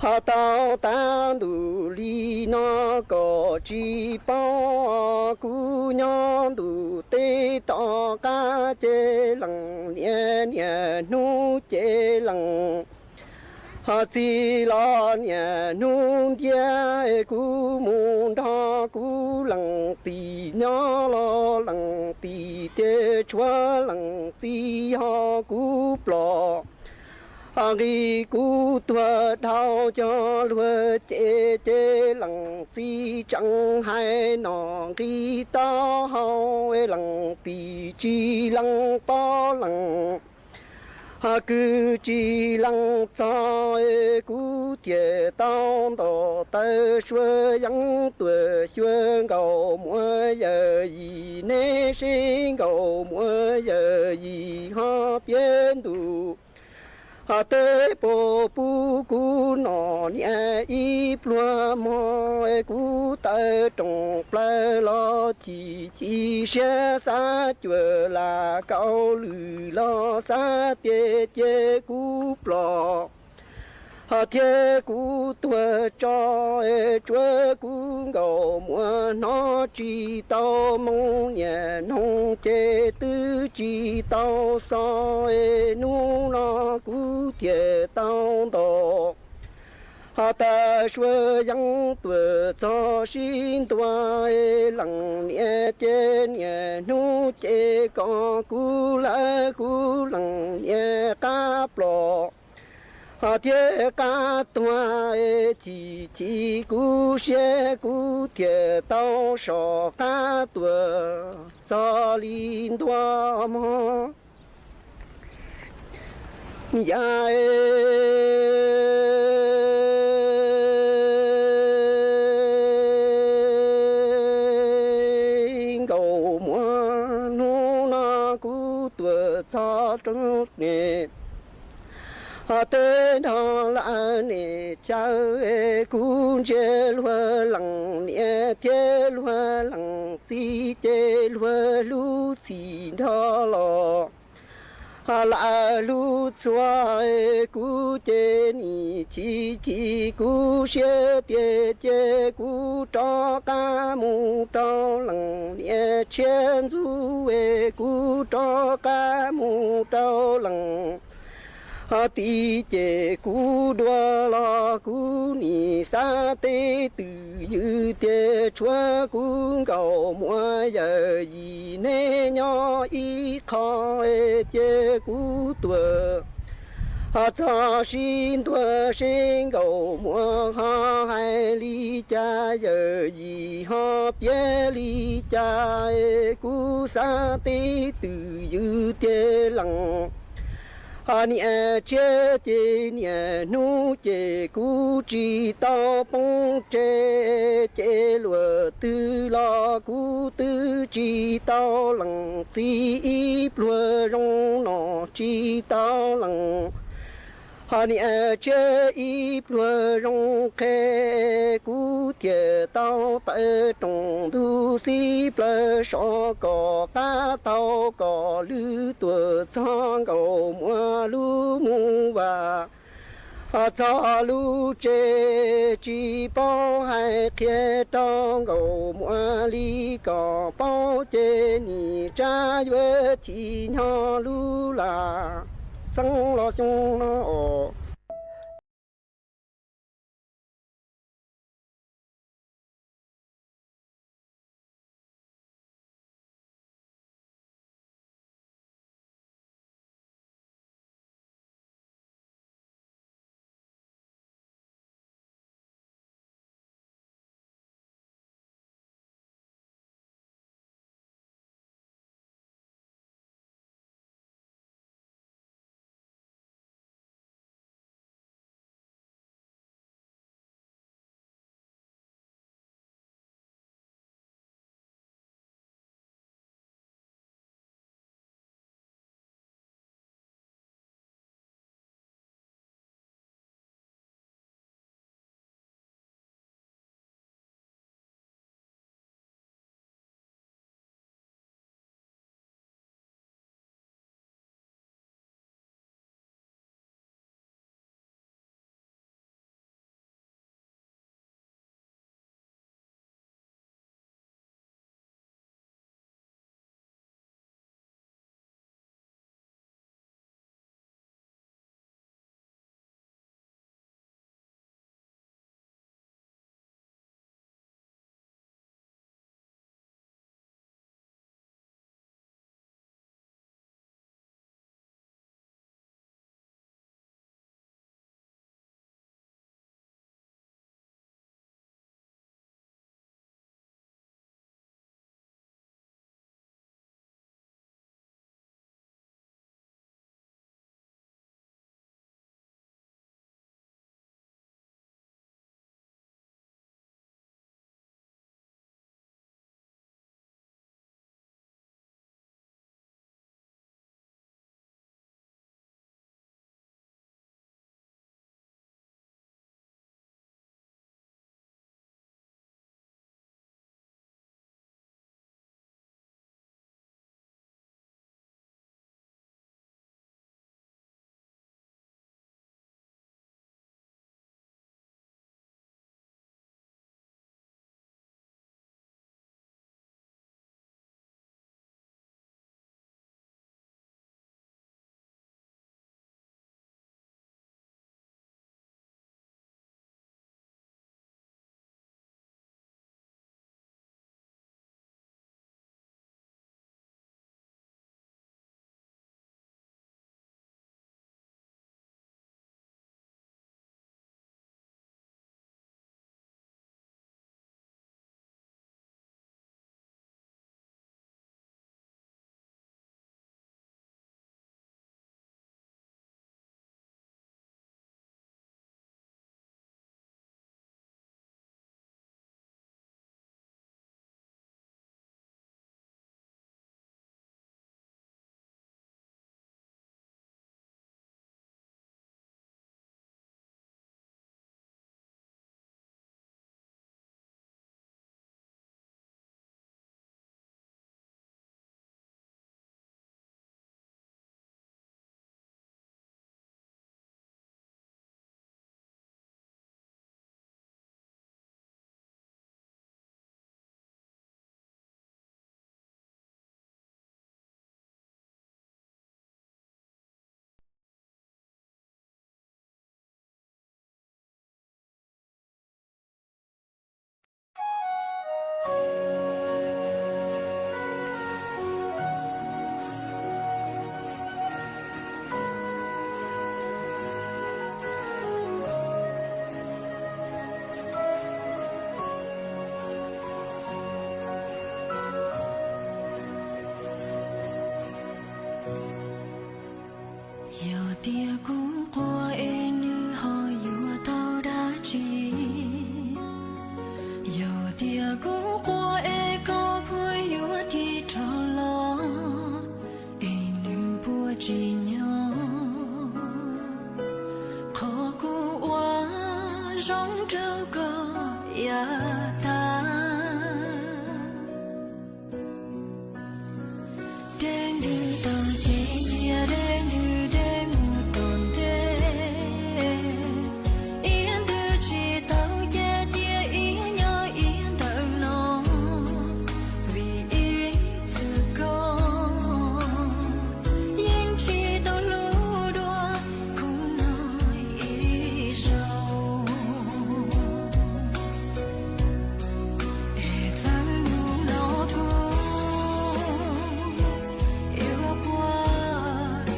ho tau tav ntuj li no kom tsis paub. Kuv nyob ntuj teb tom qab ces lees niam niaj hnub ces lees ho txiv los niaj hnub ntiab. Kuv mus nrog kuv lees txiv nyob los lees txiv tias tshuav lees txiv ho kuv plom. Ho nqi kuv tuag dhau cov luag ces ces lees txiv tseem hais nom nqi taub hau, lees txiv tsis lees pob lees ho kwv tsis lees txog. Kuv thiaj tau ntaus taw suav yeeb tuam xyuas Nkauj Muas yawm yim, neb seb Nkauj Muas yawm yim ho piav ntuj ho teb puas pub kuv nom niam ib pluag mog. Kuv taw roos plaws los chim chim siab, xav cuam lam kaus lwm los xav tias cia kuv plom ho thiab kuv tuag tso. Tsuav kuv Nkauj Muas hnov tsis tau moo, niaj hnub ces twb tsis tau xo. Hnub no kuv thiaj tau ntaus ho taw suav yeeb tuam txog sib ntua. Lees niam ces niaj hnub ces kom kuv lawv kuv lees niam qab plom ho thiab qab tuag. Chim chim kuv siab kuv thiaj tau so qab tuam txog li ntua mog. Yam Nkauj Muas hnub no kuv tuam txog rau ne ho teb nrog lawv niam chaw. Kuv ntsia luag lees niam thiab luag lees txiv ces luag lub txim nrog los ho lawv lub txhua. Kuv ces nim chim chim kuv siab tias cia kuv rov qab mus rau lees niam tshiab ntxub. Kuv rov qab mus rau lees ho txiv ces kuv dua los kuv nim xav teb twm ywm tias tshuav kuv Nkauj Muas yawm yim neb nyob ib qho ces kuv tuam ho txog sib ntua seb Nkauj Muas ho hais li cas, yawm yim ho piav li cas. Kuv xav teb twm ywm tias lees ho niam tshiab ces niaj hnub ces kuv tsis tau poob tseg, ces luag twg los kuv twb tsis tau lees txiv ib pluag zoo no tsis tau lees ho niam tshiab ib pluag zoo qhe. Kuv thiaj tau taw roos ntuj xib plaws so kom qab tau kom lwm tuam txog Nkauj Muas lub mus vas ho txog lub tsev. Tsis paub hais qhia rau Nkauj Muas li kom paub ces nim tsab yuav chim nyob lub lam xeeb los xyoo no os. Kuv quaj es koj puas yuav tig rov los, es nws puas tsim nyog qhov kuv ua zoo rau koj yav tas. Dej ntws tau ces cia dej ntws dej mus tom ntej, iab ntws tsis tau ces cia iab nyob iab ntawm no, vim ib txwm koj yeej tsis tau hlub dua kuv no ib zaug. Es txawm hnub no kuv yuav quaj,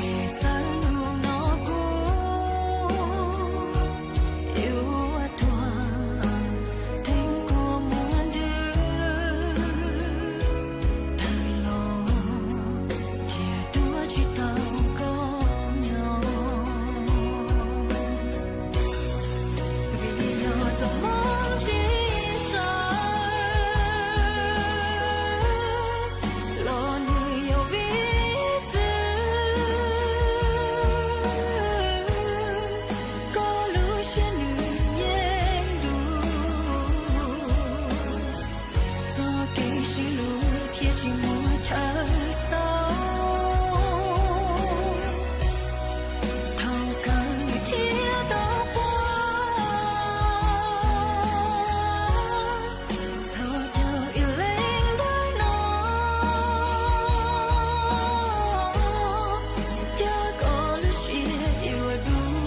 es txawm hnub no kuv yuav tuag, teeb kuv muab ntws tawm los, thiaj tuav tsis tau koj nyob. Vim yog txoj hmoov tsis sawv los nws yog vim txwv koj lub siab nws yeej dub. Txoj kev sib hlub thiaj tsis muaj chaw xaus, thaum kawg nws thiaj tau quaj. Txog caug ib leeg ntawm no, cov koj lub siab yuav dub,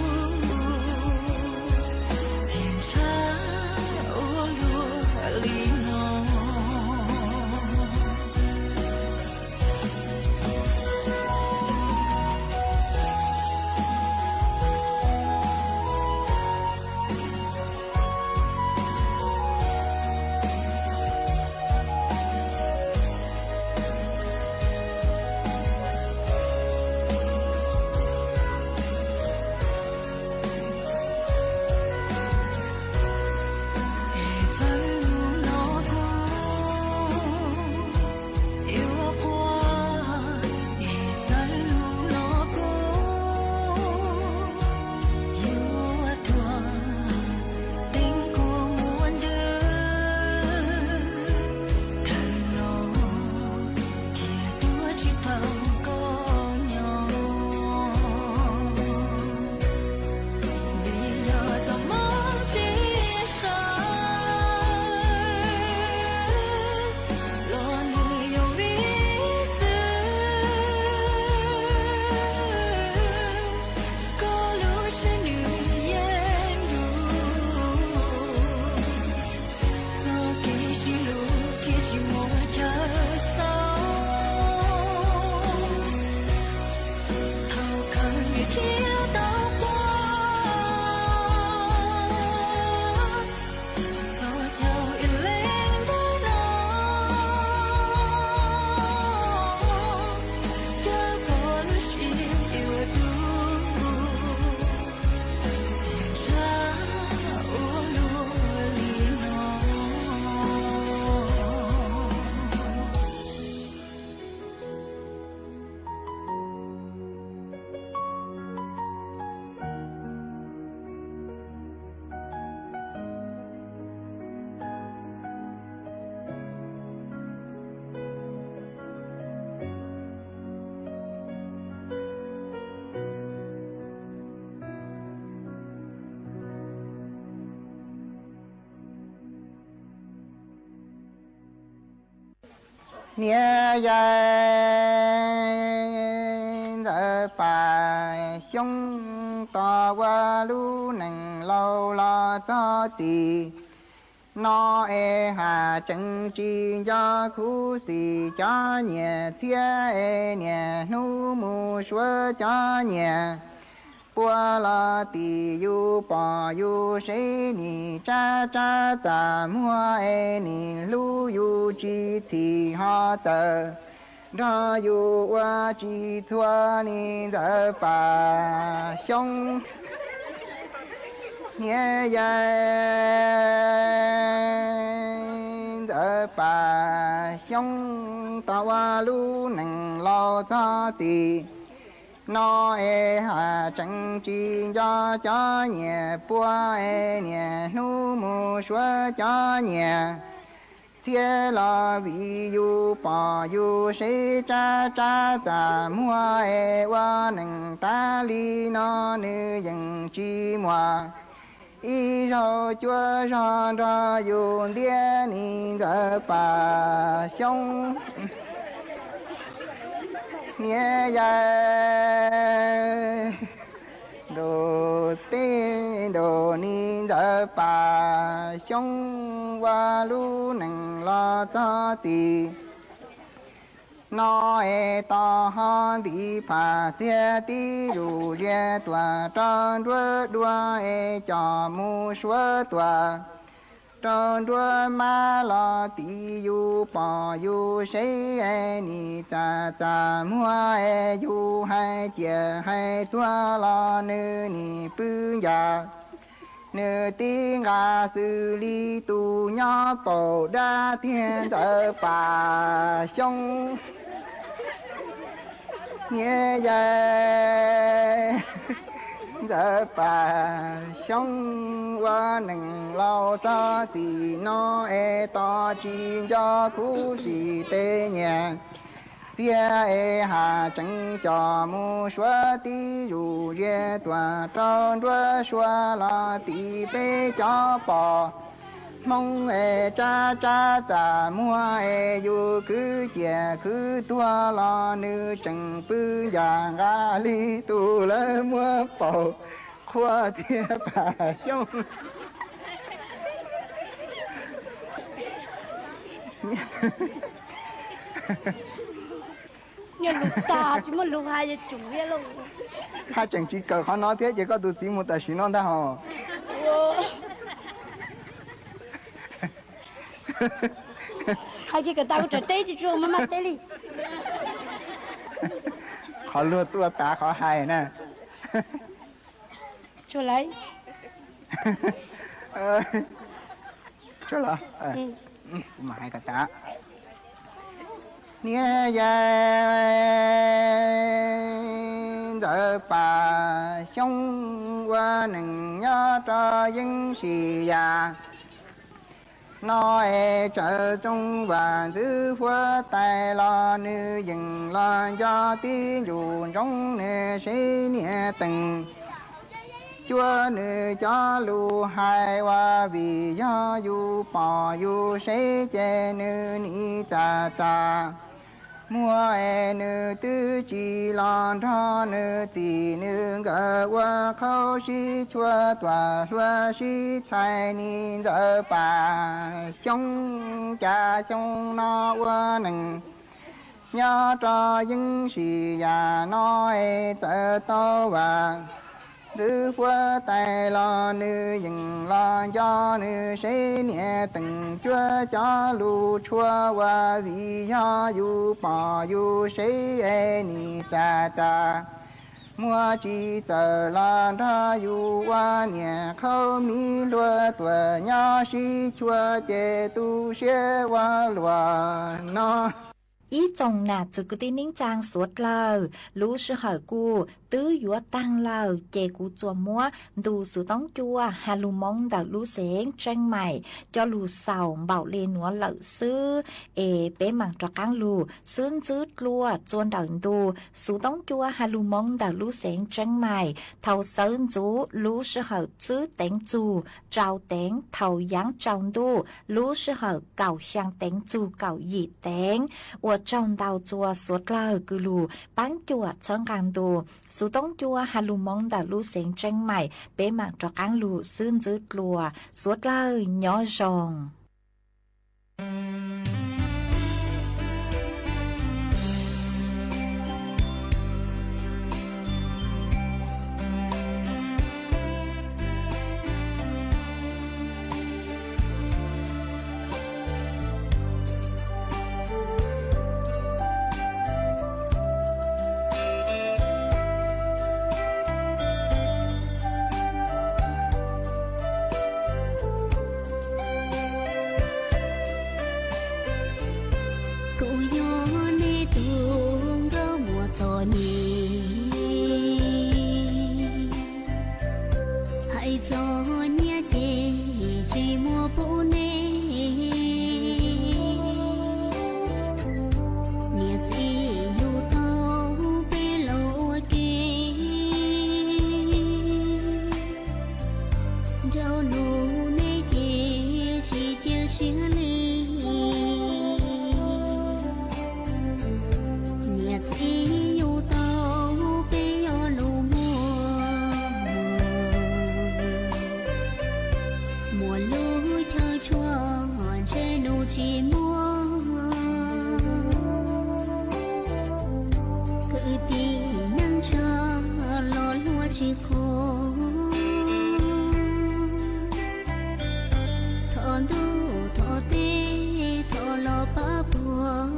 txias ntshav ua luaj li no. Es txawm hnub no kuv yuav quaj, es txawm hnub no kuv yuav tuag, teeb kuv muab ntws tawm los, thiaj tuav tsis tau koj nyob. Vim yog txoj hmoov tsis sawv los nws yog vim txwv koj lub siab nws yeej dub. Txoj kev sib hlub thiaj tsis muaj chaw xaus, thaum kawg nws thiaj tau quaj. Txog caug ib leeg ntawm no, cov koj lub siab yuav dub, txias ntshav ua luaj li no. Niam Yais Ntxawm Pam Xyooj tos ua lub neej laus los txog txij no es haj tseem tsis nco khuv xim cov nyiam txhiab es niaj hnub mus suav cov nyiam puag los tim yus pom yus seb nim tsab tsab txaj muag es nim hlub yus tsis txhim ho txawm nrog yus ua tsis txhua li Ntxawm Pam Xyooj. Niam Yais xyoo, tau ua lub neej laus txog txij no es haj tseem tsis nco cov nyias puag es niaj hnub mus suav cov nyias txhiab los vim yus pom yus seb tsab tsab txaj muag es ua neej tas li no nws yeej tsis muaj ib zaug cuab zog nrog yus ntiab ni Ntxawm Paj Xyooj. Niam yais ntuj teb ntuj ni Ntxawm Paj Xyooj ua lub neej los txog txij no es tos ho ntiv phaj txiag tib zuj zias tuaj rau nruab dua es coj mus suav tuaj rau nruab mab los tim yus pom yus seb es nim txaj txaj muag es yus hais ciaj hais tuag los nws nim pw ncaj. Nws tib nqa xws li tus nyob paum dab tiag Ntxawm Paj Xyooj. Niam yais Ntxawm Paj Xyooj ua neej laus txog txij no es tos tsis nco khuv xim tej nyias txiag es haj tseem coj mus suav tib zuj zias tuaj rau nruab suav los tim peb cov poj Hmoob es tsab tsab txaj muag es yus khwv ciaj khwv tuag los nws tseem pw ncaj nqa li tus lawv muab paum qhua tiag Paj Xyooj. Nyob lus tag tsis muaj lus hais, yog tsum thiab lauj. Haj tseem tsis kawm qhov no thiab ces koj tus txiv mus tam sim no ntag hos. Hais kiag kom tas kuv tseem teb tsis tsuag maj maj teb li. Qhov luag tuaj tav qhov hais na. Tsuag lawm. Tsuag los, kuv mam hais kom tas. Niam yais Ntxawm Paj Xyooj ua neej nyob rau yeeb sij yam no es tsawg tsoom vaj ntxwv huab tais los nws yeej los nco tib ntsum ntsoov nws seb niam teej cuab nws cov lus hais uas vim yog yus pom yus seb ces nws nim txaj txaj muag es nws twb tsis los nrog nws txiv nws nkawd ua qhauv sib cuag tuaj hluas sib txhais ni Ntxawm Paj Xyooj. Cas xyoo no ua neej nyob rau yeeb sij yam no es txawm tau vaj ntxwv huab tais los nws yeej los nco nws seb niam teej cuab cov lus tshuab uas vim yog yus pom yus seb es nim txaj txaj muag tsis txawj los nrog yus ua niam qhauv mi hluas tuaj nyob sib cuag ces tu siab ua luaj no. Ib tsoom nam txiv kwv tij neej tsaa suav dlawg, lub sij hawm kuj twb yuav taag lawm ces kuv tsuas muab ntu xuv toob cua has lug moov ntawm lub xeev Tseeb Maim coj lug xaus npaum le nuav lawm xwb. Es peb maam rov qaab lug xwb ntxwb dlua txua ntawm ntu xuv toob cua has lug moov ntawm lub xeev Tseeb Maim thaum sawv ntxuv lub sij hawm txwb teev txug tsau teev thaum yaav tsaus ntuj lub sij hawm kaum xyaa teev txug kaum yim teev. Ua tsaug ntau txua suav dlawg kws lug paab cuam txhawb nqaa ntu xuv toob cua has lug moov ntawm lub xeev Tseeb Maim. Peb maam rov qaab lug xwb ntxwb dlua, suav dlawg nyob zoo. Muaj lub chaw tshuaj ntshe nws tsis muaj, kwv tij neej tsa los luag tsis qhuas. Thov ntuj thov teb thov los pab puag.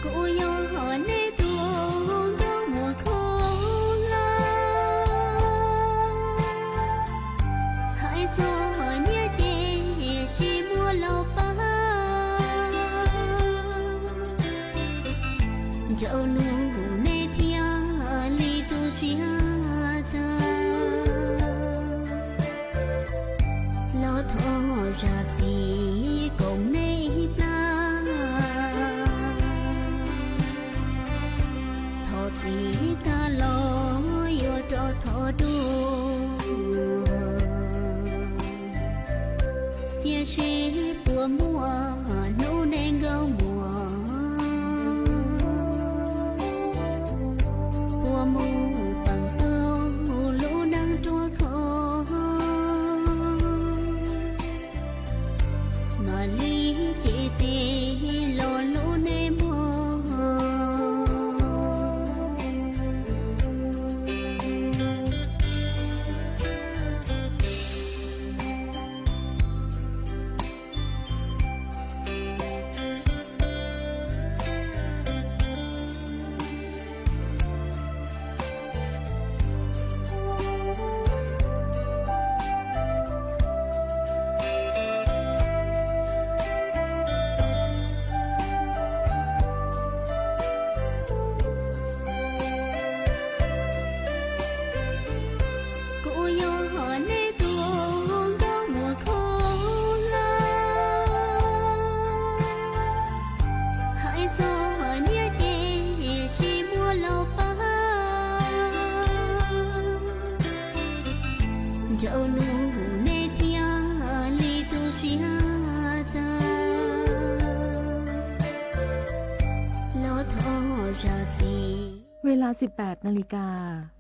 Kuv yog nej tus nkauj muam khaub hlab, hais txog nyiaj ces tsis muaj los pab. Ncaus lus nej thiaj li tu siab tag, los thov zam txim koom nej ib plag. Thov txim tag los yuav rov thov dua, tiam sis puas muaj hnub nej nkauj muam puas mus peem tau lub neej ruaj khov, mam li cev tes los hlub nej mog. Kuv yog nej tus nkauj muam khaub hlab, hais txog nyiaj ces tsis muaj los pab. Ncaus lus nej thiaj li tu siab tag, los thov zam txim. Ves las siv pem na li kas